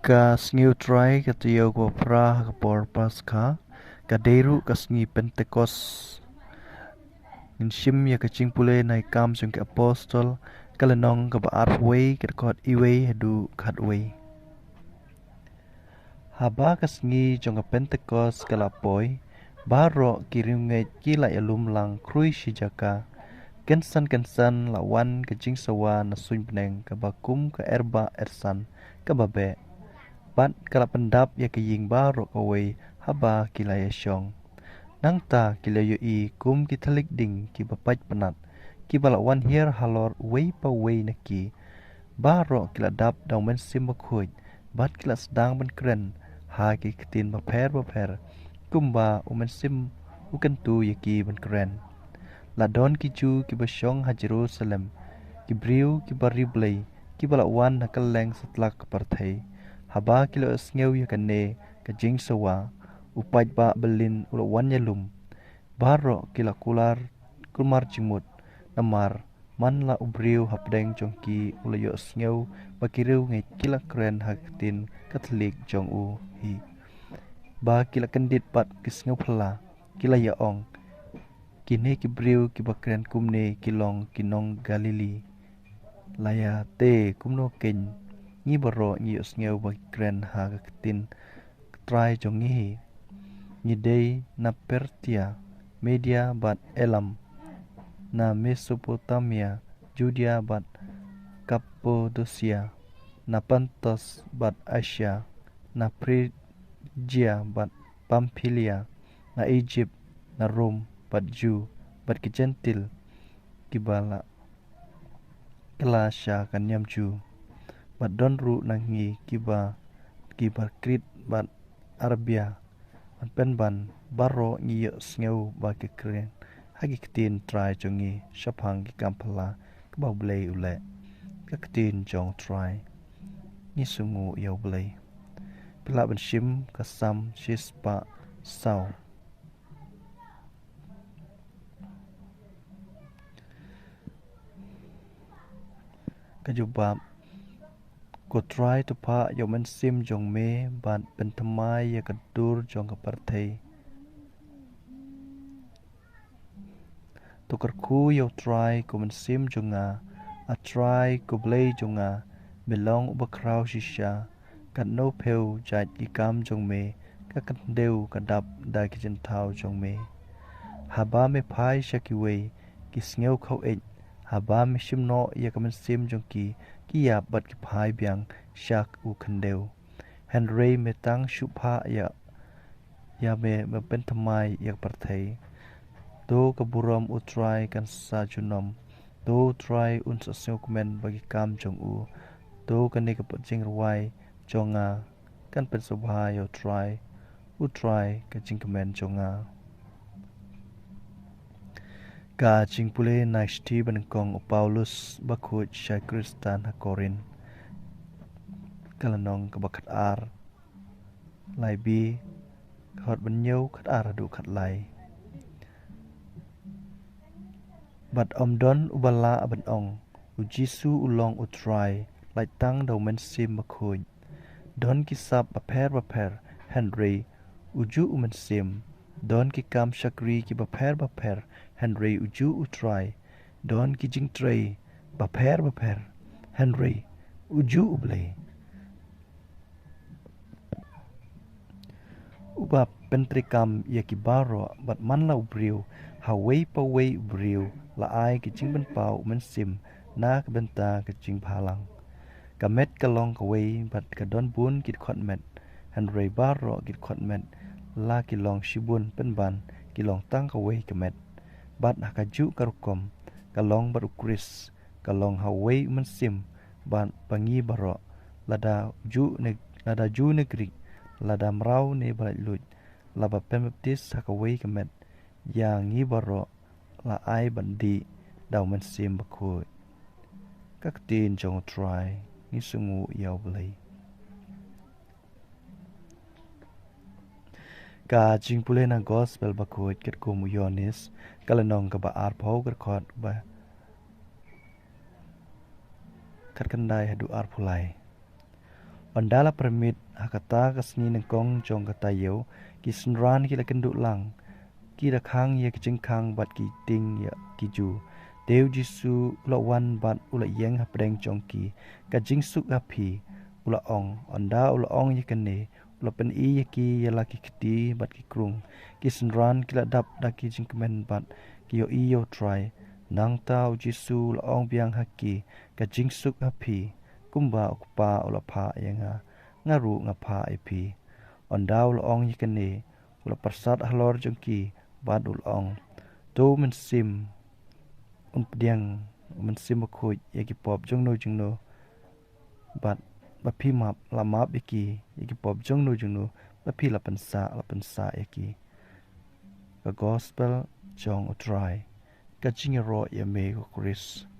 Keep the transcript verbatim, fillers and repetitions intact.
Ka sngi U Trai ka taïew kaba phra ha ka por Paskha, ka dei ruh ka sngi Pentekost. Ngin shim ïa ka jingpule na ki Kam jong ki Apostol, ka lynnong kaba arphew wei, ka dkhot wei haduh khatwei. Haba ka sngi jong ka Pentekost ka la poi, baroh ki riewngeit ki la ïalum lang khrui shi jaka. Kynsan kynsan la wan ka jingsawa na suiñ bneng kaba kum ka erbah ersan kaba beh. Bad ka la pyndap ïa ka ïing baroh kawei haba ki la ïashong. Nangta ki la ïohi kum ki thylliej ding kiba pait pnat, kiba la wan hiar halor uwei pa uwei na ki. Baroh ki la dap da U Mynsiem Bakhuid, bad ki la sdang ban kren ha ki ktien bapher bapher, kumba U Mynsiem u kyntu ïa ki ban kren. La don ki Jiw kiba shong ha Jerusalem, ki briew kiba riewblei, kiba la wan na kylleng satlak ka pyrthei. Haba ki la ïohsngew ïa kane ka jingsawa, u paidbah Berlin u la wan ïalum. Baroh ki la kular kulmar jingmut, namar man la u briew hapdeng jong ki u la ïohsngew ba ki riewngeit ki la kren ha ka ktien ka thylliej jong u hi. Ba ki la kyndit bad ki sngewphylla, ki la ïa ong, kine ki briew kiba kren kumne ki long ki nong Galili. La ïa te kumno kein, ngi baroh ngi ïohsngew ba ki kren ha ka ktien Trai jong ngi hi. Ngi dei na Pertia, Media bad Elam, na Mesopotamia, Judea bad Kapadosia, na Pontus bad Asia, na Phrijia bad Pamphilia, na Ijipt, na Rom bad Jiw bad ki Jentil kiba la kylla sha ka niam Jiw. Bad don ruh na ngi kiba, kiba Krit bad Arabia. Ban pynban baroh ngi ïohsngew ba ki kren ha ki ktien Trai jong ngi shaphang ki kam phylla kiba U Blei u leh. Ka ktien jong U Trai. Ngi sngewnguh ïa U Blei. Phi lah ban shim ka Salm shispah saw. Ka jubab: Ko Trai, to phah ïa U Mynsiem jong me bad pynthymmai ïa ka dur jong ka pyrthei. To kyrkhu ïa U Trai, ko Mynsiem jong nga. A Trai, ko Blei jong nga, me long uba khraw shisha. Katno phew jait ki kam jong me, ka khyndew ka dap da ki jingthaw jong me. Haba me phai sha kiwei, ki sngew khaweit. Haba me shim noh ïa ka mynsiem jong ki, ki ïap bad ki phai biang sha u khyndew. Hynrei me tang shu phah ïa, ïa me, me pynthymmai ïa ka pyrthei. To ka burom U Trai kan sa junom. To U Trai un sa sngewkmen ba ki kam jong u. To kane ka jingrwai jong nga kan pynsngewbha ïa U Trai. U Trai ka jingkmen jong nga. Ka jingpule na ka shithi banyngkong u Paulus bakhuid sha ki Khristan ha Korinth. Ka lynnong kaba khatar. Lai B, khatar ban ïoh, khatar haduh khatlai. Bad ym don uba lah ban ong, U Jisu u long U Trai, lait tang da U Mynsiem Bakhuid. Don ki sap bapher bapher, hynrei u juh U Mynsiem. Don ki kam shakri ki bapher bapher, hynrei u juh U Trai. Don ki jingtrei bapher bapher, hynrei u juh U Blei. Uba pyntreikam ïa ki baroh, bad man la u briew, ha uwei pa uwei u briew, la ai ki jingpynpaw U Mynsiem, na ka bynta ka jingbhalang. Ka met ka long kawei, bad ka don bun ki dkhot met, hynrei baroh ki dkhot met, la ki long shibun pynban, ki long tang kawei ka met. Bad ha kajuh ka rukom, ka long bad U Khrist, ka long ha uwei U Mynsiem, bad ba ngi baroh, lada juh ne, lada Jiw ne Grik, lada mraw ne ba laitluid, la ba pynbaptis ha kawei ka met, ïa ngi baroh, la ai ban dih da U Mynsiem Bakhuid. Ka ktien jong U Trai, ngi sngewnguh ïa U Blei. Ka jingpule na Gospel bakhuid katkum u Ïoannis, ka lynnong kaba arphew, ka dkhot ba khatkhyndai haduh arphew lai. Ynda la pyrmit ha kata ka sngi nyngkong jong ka taïew, ki synran ki la kynduh lang, ki la khang ïa ki jingkhang bad ki ting ïa ki ju. Te u Jisu u la wan bad u la ïeng hapdeng jong ki. Ka jingsuk ha phi, u la ong. Ynda u la ong ïa kane, u la pyni ïa ki ïa la ki kti bad ki krung. Ki synran ki la dap da ki jingkmen bad ki ïohi ïa u Trai. Nangta u Jisu u la ong biang ha ki, ka jingsuk ha phi, kumba u Kpa u la phah ïa nga, nga ruh nga phah ïa phi. Ynda u la ong ïa kane, u la pyrsad halor jong ki bad u la ong, to u Mynsiem un pdiang, u Mynsiem Bakhuid ïa ki pop jongno jongno, bad ba phi map la map ïa ki ïa ki pop jongno jongno, ba phi la pynsah la pynsah ïa ki. Ka Gospel jong u Trai. Ka jingïaroh ïa me ko Khrist.